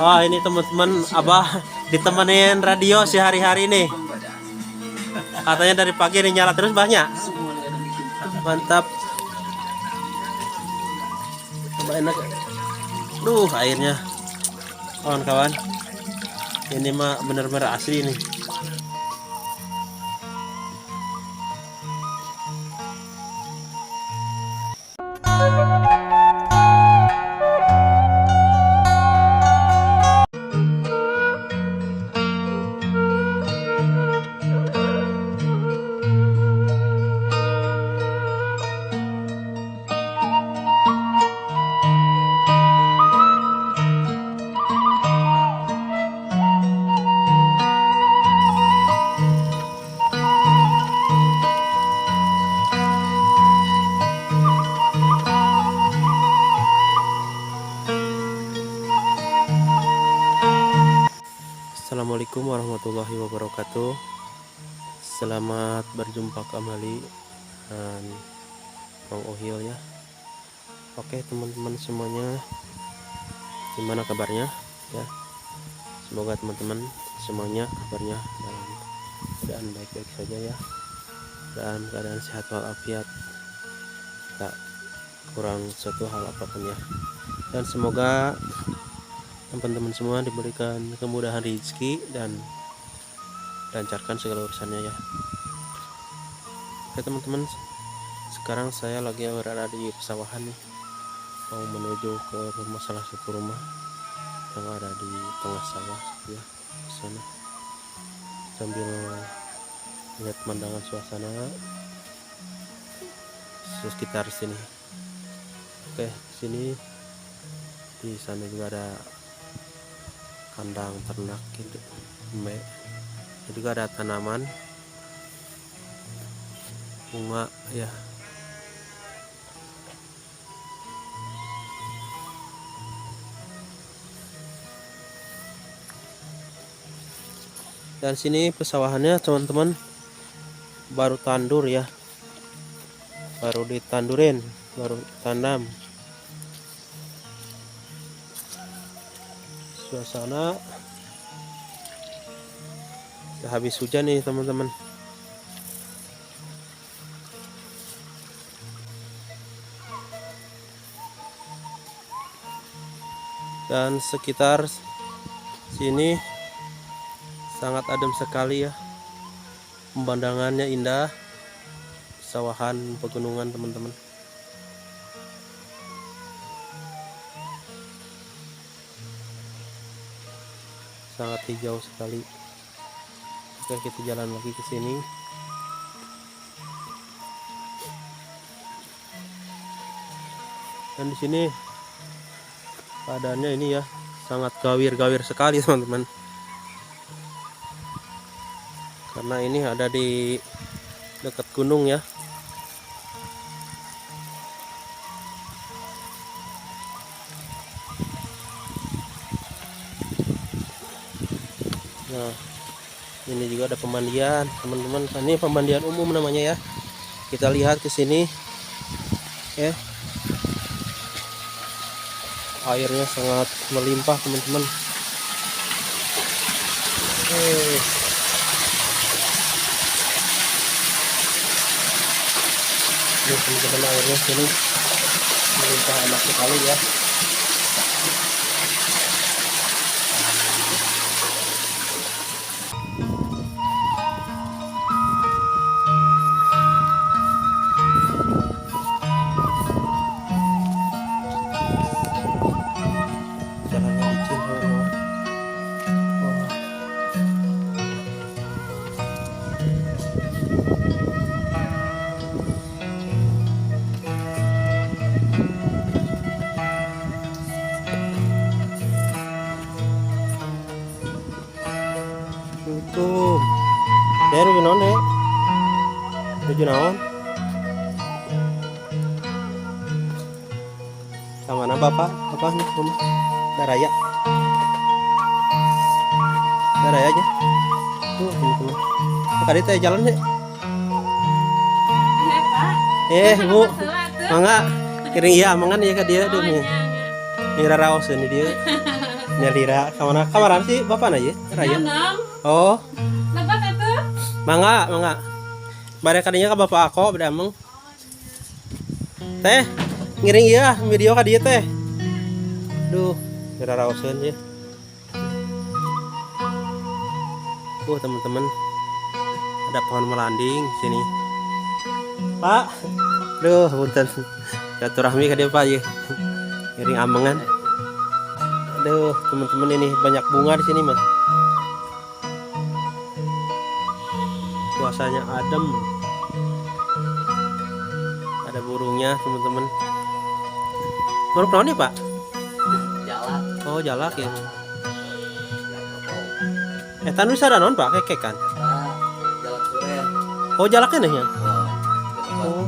Wah, ini teman-teman, Abah ditemenin radio sehari-hari nih. Katanya dari pagi ini nyala terus banyak. Mantap. Coba enak. Duh, airnya. Kawan-kawan. Ini mah benar-benar asli nih. Assalamualaikum warahmatullahi wabarakatuh. Selamat berjumpa kembali dengan Bang Ohil ya. Oke teman-teman semuanya, gimana kabarnya ya? Semoga teman-teman semuanya kabarnya dalam keadaan baik-baik saja ya, dalam keadaan sehat walafiat, tak kurang suatu hal apapun ya. Dan semoga teman-teman semua diberikan kemudahan rezeki dan lancarkan segala urusannya ya. Oke teman-teman, sekarang saya lagi berada di pesawahan nih, mau menuju ke rumah salah satu rumah yang ada di tengah sawah ya, di sana, sambil lihat pemandangan suasana sekitar sini. Oke, sini di sana juga ada kandang ternak gitu, me. Juga ada tanaman bunga ya. Dan sini pesawahannya teman-teman baru tandur ya, baru ditandurin, baru tanam. Suasana habis hujan nih teman-teman. Dan sekitar sini sangat adem sekali ya, pemandangannya indah, sawahan pegunungan teman-teman. Sangat hijau sekali. Oke, kita jalan lagi ke sini. Dan di sini keadaannya ini ya sangat gawir-gawir sekali teman-teman. Karena ini ada di dekat gunung ya. Nah, ini juga ada pemandian, teman-teman. Ini pemandian umum namanya ya. Kita lihat ke sini. Ya. Airnya sangat melimpah, teman-teman. Ini teman-teman, airnya sini melimpah enak sekali ya. Jalannya licin teman-teman. Wah. Assalamualaikum. Dek, nuju naon, Dek? Nuju naon? Sama mana Bapak? Bapak nih, rumah. Daraya. Daraya aja. Tuh, teman-teman. Tadi teh jalan, Dek. Ibu. Mangga. Kiring iya, mangan ya ka dia deh nih. Ini raraos ini dia. Nyalira kamana kamaran sih bapak na ya? Raya. Nanam. Oh, Lebat atuh. Mangga, mangga. Bare kadinya ka bapak aku beda emang. Teh, ngiring ieu ah video ka dieu teh. Duh, raoseun ya. Teman-teman. Ada pohon melanding sini. Pak. Duh, punten. Silaturahmi ka dieu Pak ieu. Ngiring amengan. Aduh, teman-teman ini banyak bunga di sini, Mas. Cuacanya adem. Ada burungnya, teman-teman. Burung naon nih, Pak? Jalak. Oh, jalak ya. Eta nu sada naon, Pak? Kekek kan? Eta jalak suren. Oh, jalaknya nih ya? Oh, Oh.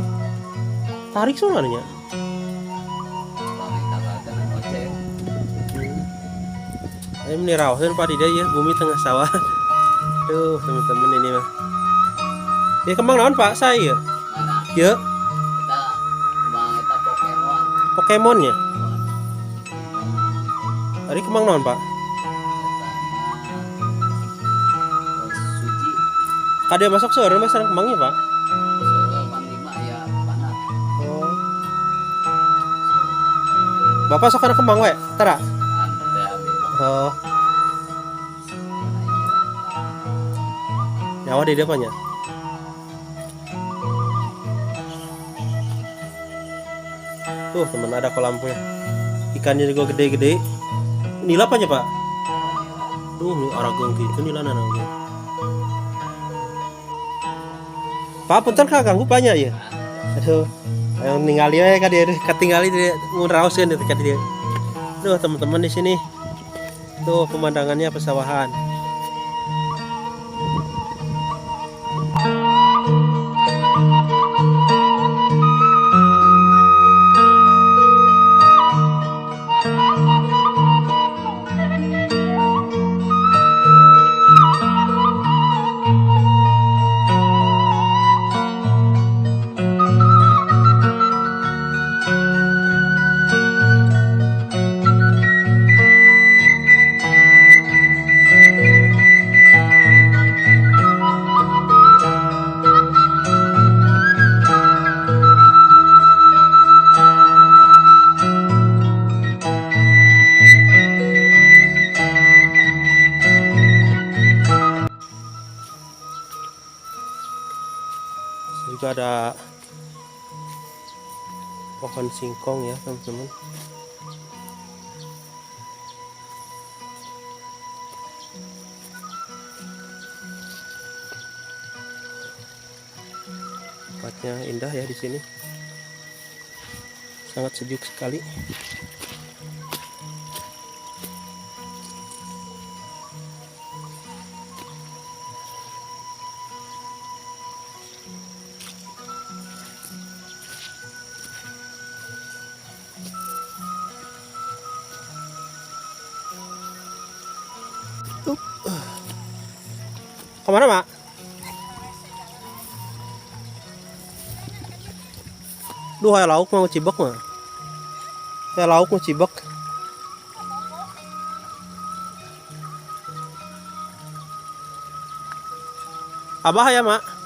Tarik soalnya nya. Tarik kagak ngoceh. Ini meni raoseun Pak di dieu ya, bumi tengah sawah. Duh, teman-teman ini mah. Ya kembang naon Pak? Saya ya. Mana? Ya, Eta kembang eta Pokemon. Pokemon ya. Tadi kembang naon Pak? Eta mah suji. Kade masuk seueur mah sareng kembangnya Pak. Seueur panglima ya panah. Oh. Bapak sok kana kembang we, tara. Anu teh abdi. Oh, nyawa di depannya. Tuh, teman ada kolamnya. Ikannya juga gede-gede. Nila apanya, Pak? Duh, ini arageng gitu nila nana gitu. Pak, punten kak ganggu banyak ya. Aduh, yang ningali we ka dieu, katingali dia mun raoseun ka dieu. Duh, teman-teman di sini. Tuh pemandangannya pesawahan. Juga ada pohon singkong ya teman-teman. Tempatnya indah ya di sini. Sangat sejuk sekali. Tuh. Kemana, Mak? Duh, aya lauk mau cibek mah. Aya lauk mau cibek. Abah ya, Mak?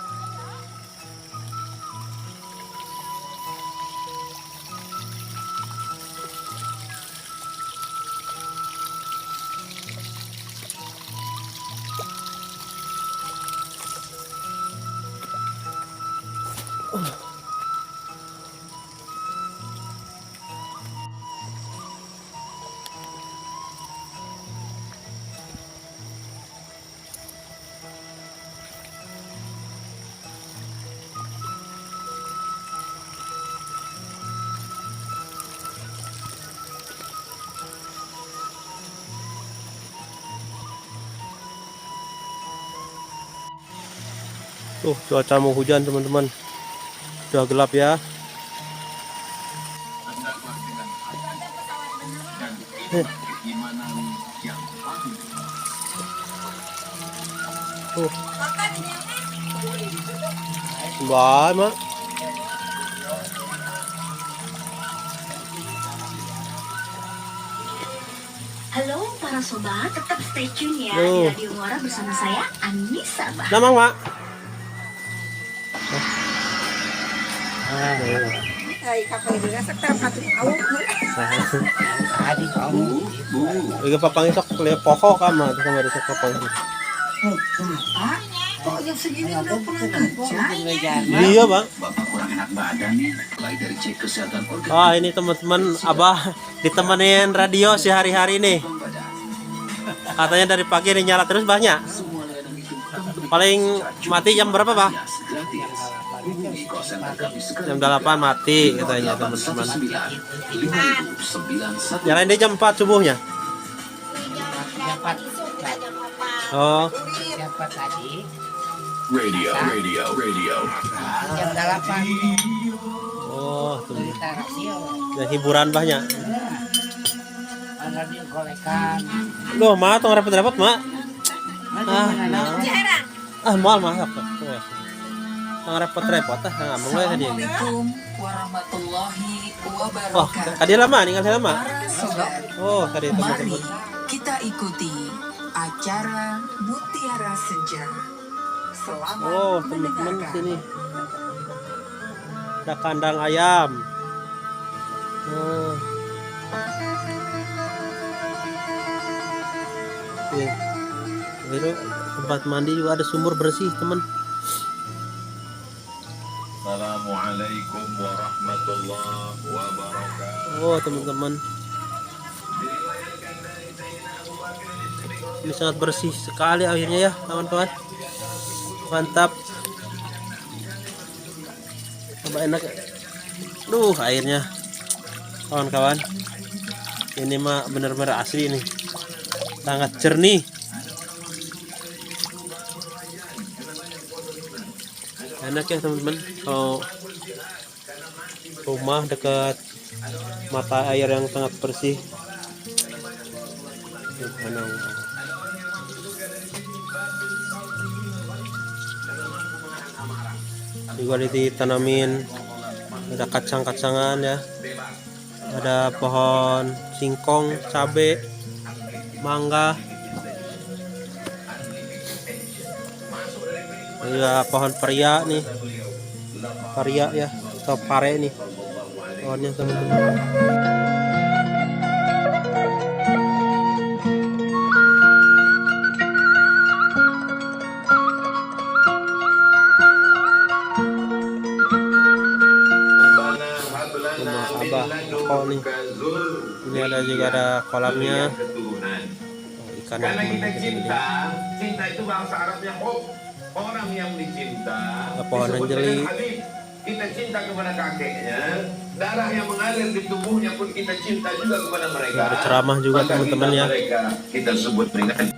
Tuh, cuaca mau hujan, teman-teman. Sudah gelap ya. Tuh. Bye, Mak. Halo Pak. para sobat, tetap stay tune ya di Loh. Radio Muara bersama saya Anissa Bah. Nah, Mang, Mak. Iga papang sok lihat pokok kama sama ada sok papang. Pak, kok jam segini udah pulang kerja? Iya, Bang. Bapak kurang enak badan nih. Mulai dari cek kesehatan organ Wah, ini teman-teman Abah ditemenin radio sehari-hari nih. badan. Katanya dari pagi ini nyala terus banyak. Semua layanan itu kami berikan Paling secara mati jam berapa, Pak? alias gratis. Hubungi call center kami sekarang Jam juga. 8 mati katanya teman-teman. 819 5091. Nyalain dia jam 4 subuhnya. Oh, Siapa tadi? Radio, radio, radio. Jam 8 oh, tuh. berita radio. Ya, hiburan banyak. Mana dia golekan. Loh, mak tong repot-repot, Mak. Ah, Nah, ah, moal masak. Tong repot-repot ah, ngambung we tadi. Assalamualaikum warahmatullahi Oh, wabarakatuh. tadi lama nih saya lama. Para sobat, Oh, tadi mari teman-teman. kita ikuti acara Mutiara Senja. Selamat Oh, teman-teman mendengarkan. sini. Ada kandang ayam. Hmm. Iya. Itu tempat mandi juga ada sumur bersih, teman. Assalamualaikum warahmatullahi wabarakatuh. Oh, teman-teman. Ini sangat bersih sekali akhirnya ya, kawan-kawan. Mantap. Coba enak. Duh, airnya. Kawan-kawan. Ini mah benar-benar asli nih. Sangat jernih. Enak ya, teman-teman. Kalau rumah dekat mata air yang sangat bersih. Subhanallah. Juga ditanamin ada kacang-kacangan ya. Ada pohon singkong, cabe, mangga. Juga pohon peria nih. Paria ya atau pare nih pohonnya teman-teman. Rumah Abah Eko nih. Ini ada juga ada kolamnya. Keturunan. Oh, ikan Karena kita gede-gede. cinta, cinta itu bahasa Arabnya hub. Orang yang dicinta Ada pohon disebut anjeli. dengan habib. Kita cinta kepada kakeknya, darah yang mengalir di tubuhnya pun kita cinta juga kepada mereka. Ada ceramah juga, Maka teman-teman, kita ya. Mereka kita sebut dengan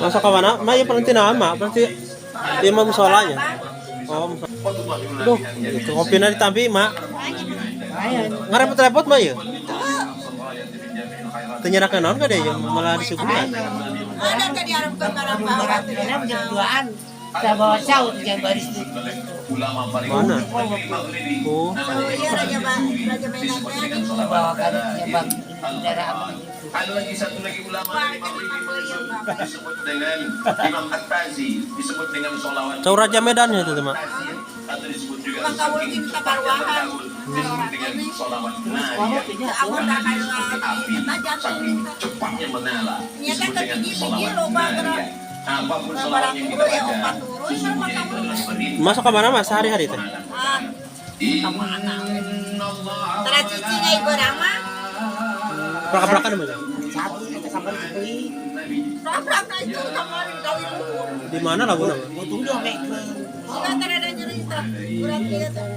Masuk ke mana? Ma ya berhenti nama, berarti dia mau musolanya. Oh, musola. Duh, itu kopinya ditampi, Mak. Ngarepot-repot, Mak ya? Teu naon ka deh, malah disuguhan. Ada tadi harapkan barang bawa Karena jam 2-an saya bawa saut yang baris itu. Mana? Oh, Iya Raja Raja Medan. Bawa kan yang bendera apa itu. Ada lagi satu lagi ulama dari Maghribi disebut dengan Imam At-Tazi, disebut dengan sholawat Cau Raja Medan ya itu, Mak. atau disebut juga Bang Kawul saking minta cepatnya barwahan. tergaul, disebut dengan sholawat nariyah. Aku tak Karena seperti api, kayak saking cepatnya menyala, Iya kan, disebut dengan kebiji-biji sholawat loba gerak. nariyah. Apapun sholawat yang kita Ya, baca, opat turun, sesungguhnya itu adalah perintah Masuk ke mana, Mas? Sehari-hari teh? Ah, Innallaha tara cici ngai berama. Prak-prakan namanya. Satu kita sampai dibeli. Prak-prak itu kemarin kawin luhur. Di mana lagu nama? Untung dong mek. Enggak tara ada cerita. Berat dia tara.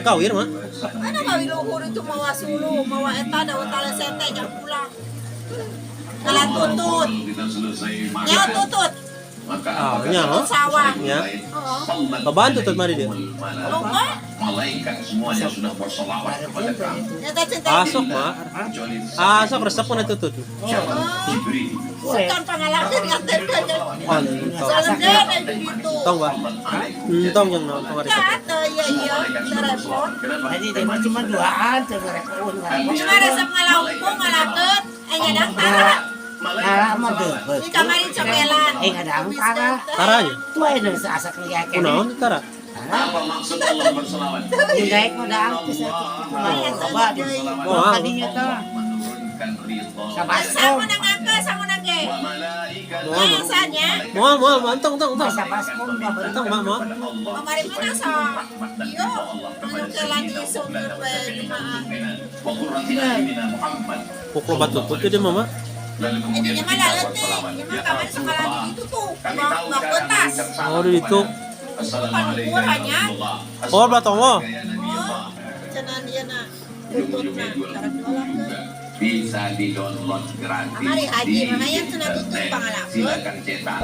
Kawir, Mak. Mana kawin luhur itu mawa sulu, mawa eta daun talesete jam pulang. Kalah tutut. Kita selesai Nyawa makan, tutut. maka Ah, apakah nya, Tutut sawah. Ya. Oh. Babantu tutut mari dia. Lupa. Malaikat semuanya sudah bersolawat kepada kamu. Eta cinta. Asok mak. Kecuali Asok resep mana tuh tuh. siapa? Jibril. Sukan pangalakeun nganterkeun. Entong. Soalnya ada di ditu. Entong bah. Entong yang nonton hari Tah, teu iya iya, teu repot. Jadi dia mah cuma duaan teu ngarepot ngarepot. Cuma resep ngalaumpung ngalakeun, eh nyadang tara. Tara mah geubeuh. Di kamari cokelan. Eh ngadang tara. Tara nya. Tuh aya nu asak lihat keneh. Kunaon tuh tara? Apa maksud Allah berselawat? Jeung daek mah daang teh sakitu mah loba di. Moal. Kadinya teh. Menurunkan ridha. Sabaskom. Samuna ngake, samuna ge. Wa malaikat. Moal moal. Biasanya Moal moal moal entong entong entong. Sabaskom mah Entong mah moal. kamari mah nasa iyo nyokelan di sumur we jumaah. Wa qurrati a'yunina Muhammad. Pukul batu tuh dia mama. Lalu Eh kemudian dinya mah kita da leutik, berselawat. dinya mah Ya kamari sekolah di Rasulullah. ditu tuh, Kami bak tahu bak cara betas. mengucap salam Oh, di ditu. kepada Assalamualaikum Panukur hanya. ya Rasulullah. Oh, batong mo. Assalamualaikum ya Nabi Allah. Cenah dia na tututna Ujung-ujungnya jual karek buku nolak juga. Bisa di-download gratis Kamari haji di mah hayang cenah tutut internet. pangalakeun. Silakan cetak.